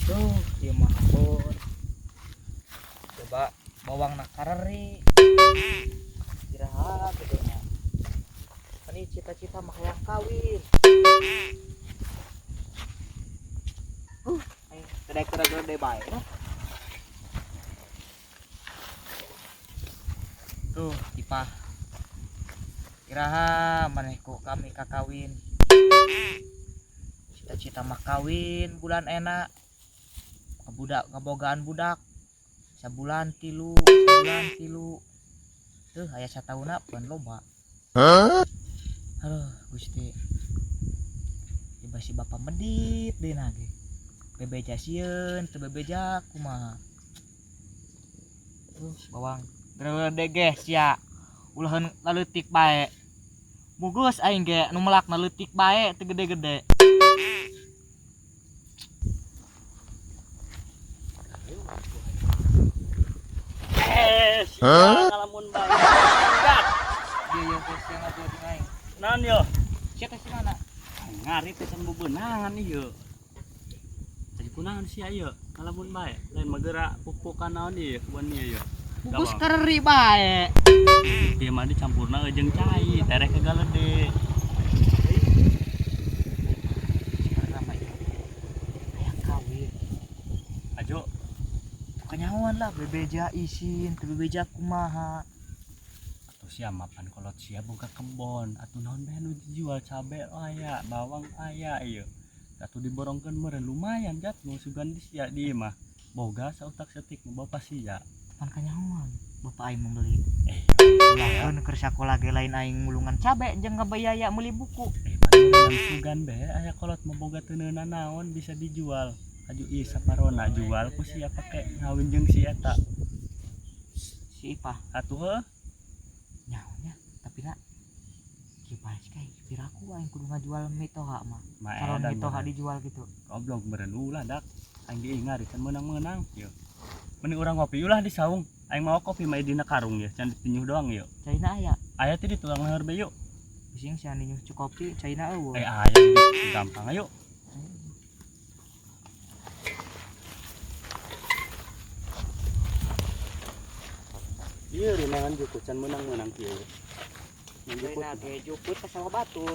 Tuh, ieu mah kebon. Coba bawang nak kareri. Iraha gedena. Kan ieu cita-cita mah hayang kawin. Aing teu daek gede bae lah. Tuh, Ipah. Iraha maneh ku kami kakawin. Cita-cita mah kawin bulan enak. Kebudak ngebogaan budak. Sabulan tilu, sabulan tilu. Tuh aya satauna pan loba. Aduh, Gusti. Tiba si bapak medit deui na ge. Bebeja sieun, teu bebeja kumaha. Tuh, bawang grelede ge sia. Ulaheun laleutik bae. Mugus aing ge nu melakna leutik bae teu gede-gede. Sia ngalamun bae. Dia yang teh sia ngobrol jeung aing. Naon yo? Sia teh si mana? Ngarit teh can bebenangan ieu. Tadi kunaon sia ieu? Ngalamun bae. Lain mah geura pupukan naon ieu kebon ieu. Mugus kareri bae. Ieu mah dicampurna jeung cai, tereh ke galede. Sebenarnya mah ieu hayang kawin. Ajo. Kanyahoan lah bebeja isin, teu bebeja kumaha. Atuh sia mapan kolot sia boga kebon, atuh naon bae nu dijual cabe aya, bawang aya ieu. Atuh diborongkeun meureun lumayan jat nu sugan di sia di ieu mah. Boga sautak setik nu bapa sia. Pan kanyahoan, bapak aing membeli. Ulaheun keur sakola ge lain aing mulungan cabe jeung ngabayaya meuli buku. Pan sugan bae aya kolot mah boga teu neunah naon bisa dijual. Aju ieu saparona jual ku sia pake ngawin jeung si eta. Si Ipah. Atuh heuh. Nyahonya, tapi na kieu bae kae piraku aing kudu ngajual mitoha mah. Ma Calon edan mitoha meureun. dijual gitu. Goblok meureun ulah dak. Aing ge ingat can meunang-meunang ieu. Mending urang ngopi ulah di saung. Aing mau kopi mah dina karung ya, can ditinyuh doang ieu. Caina aya. Aya teh di tukang leher be yuk. Bising sia ninyuh cu kopi caina eueuh. Aya di gampang ayo. Ieu rinangan jukut can meunang-meunang kieu. Caina ge jukut ka sawah batur.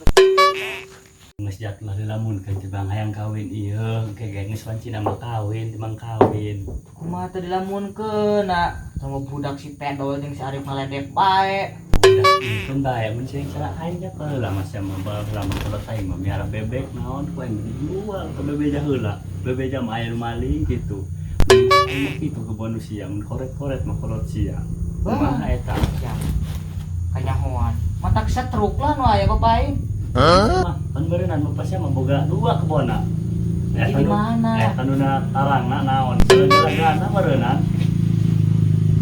Geus jatuh dilamunkeun tibang hayang kawin ieu, engke ge geus wancina mah kawin, timang kawin. Kumaha teh dilamunkeun na sama budak si Pedol jeung si Arif ngaledek bae. Budak ieu kan bae mun sing salah aing ja baheula mah sia mah baheula mah kolot aing mah miara bebek naon ku aing dijual ke bebeja heula. Bebeja mah aya nu maling kitu. Mun aing mah kitu ke bonus sia, mun koret-koret mah kolot sia. Kumaha eta? Ya. Kanyahoan. Matak setruk lah nu aya bapak aing. Mah kan beureunan mah sia mah boga dua kebonna. Di mana? Kanuna tarangna naon? Salah-salahna meureunnan.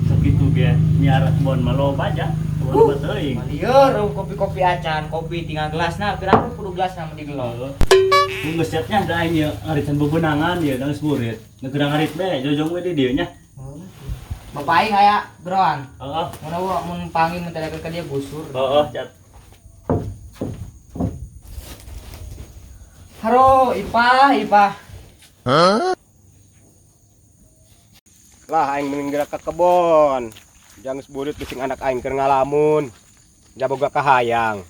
Sakitu ge miara kebon mah loba aja. Loba teuing. Lieur kopi-kopi acan, kopi tinggal gelasna, piraku kudu gelasna mun digelong. Mun geus siapnya da aing ieu ngaritan bebenangan ieu da geus burit. Geura ngarit bae jojong we di dieu nya. Bapak aing aya beroan. Heeh. Mun eueuh mun panggil mun teh ka dia gusur. Heeh, cat. Haro, Ipah, Ipah. Lah aing mending gerak ke kebon. Jang geus burit bising anak aing keur ngalamun. Jaboga kahayang.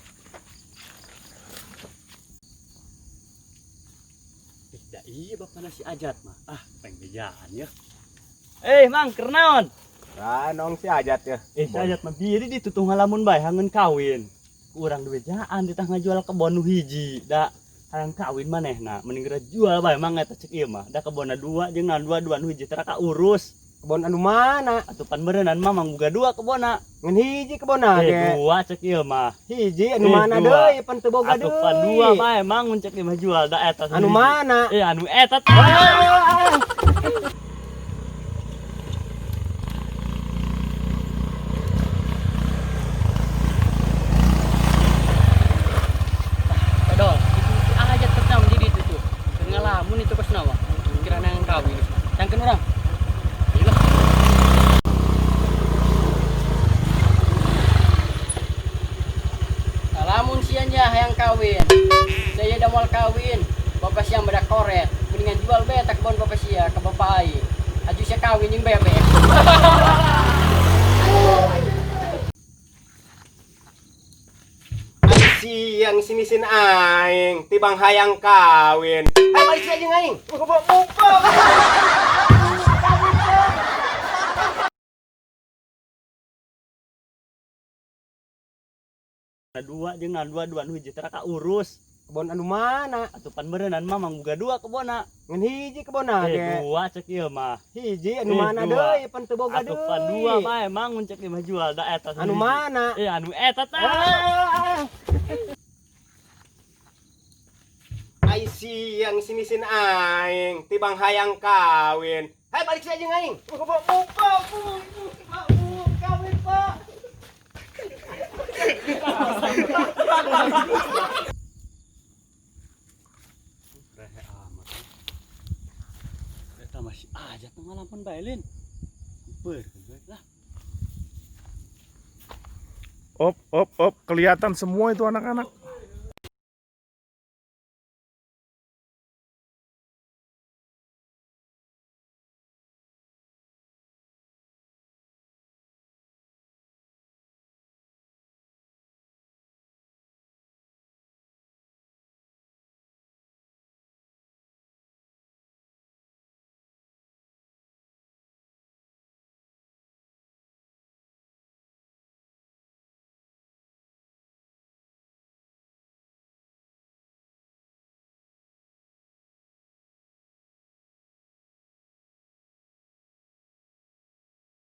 Da iya bapana si Ajat mah. Ah, pengbejaan ya. Mang, keur naon? Lah nong si Ajat ya. Si Ajat mah biri ditutuh ngalamun bae hangeun kawin. Urang dibejaan ditah ngajual kebon nu hiji. Da hayang kawin manehna, mending geura jual bae mang eta cek ieu mah. Da kebonna dua jeung naon dua-dua nu hiji teh ka urus. Kebon anu mana? Atuh pan beureunan mah mang boga dua kebonna. Ngan hiji kebonna ge. Dua cek ieu mah. Hiji anu mana dua. deui pan teu boga Atuh pan deui. dua bae mang mun cek ieu mah jual da eta Anu hiji. mana? Anu eta teh. Pedol, itu si Ajat tetap jadi itu tuh. Keur ngalamun itu kos nawa. Kira nang kawin. Tangkeun urang. Ayolah. Lamun sia nya hayang kawin. Saya da moal kawin. Bapak sia beda koret. Mending Mendingan jual be eta kebon bapak sia ke bapak aing. Aju sia kawin jeung bebek. Siang sinisin aing tibang hayang kawin. Hai balik sia jeung aing. Nah, dua jeung nah dua dua nu hiji teh urus. Kebon anu mana? Atuh pan beureunan mah mangboga dua kebonna. Ngan hiji kebonna Eh ge. dua cek ieu mah. Hiji anu Eh, mana dua. deui pan teu boga Atuh pan deui. dua mah emang mun cek ieu mah jual da eta. Anu mana? Eh anu eta tah. Ah. Ai siang sinisin aing tibang hayang kawin. Hai balik sia jeung aing. Kawin Pak. Rehe amat. Eta masih aja tuh ngalamun bae lin. Ber lah. Op, op, op, kelihatan semua itu anak-anak.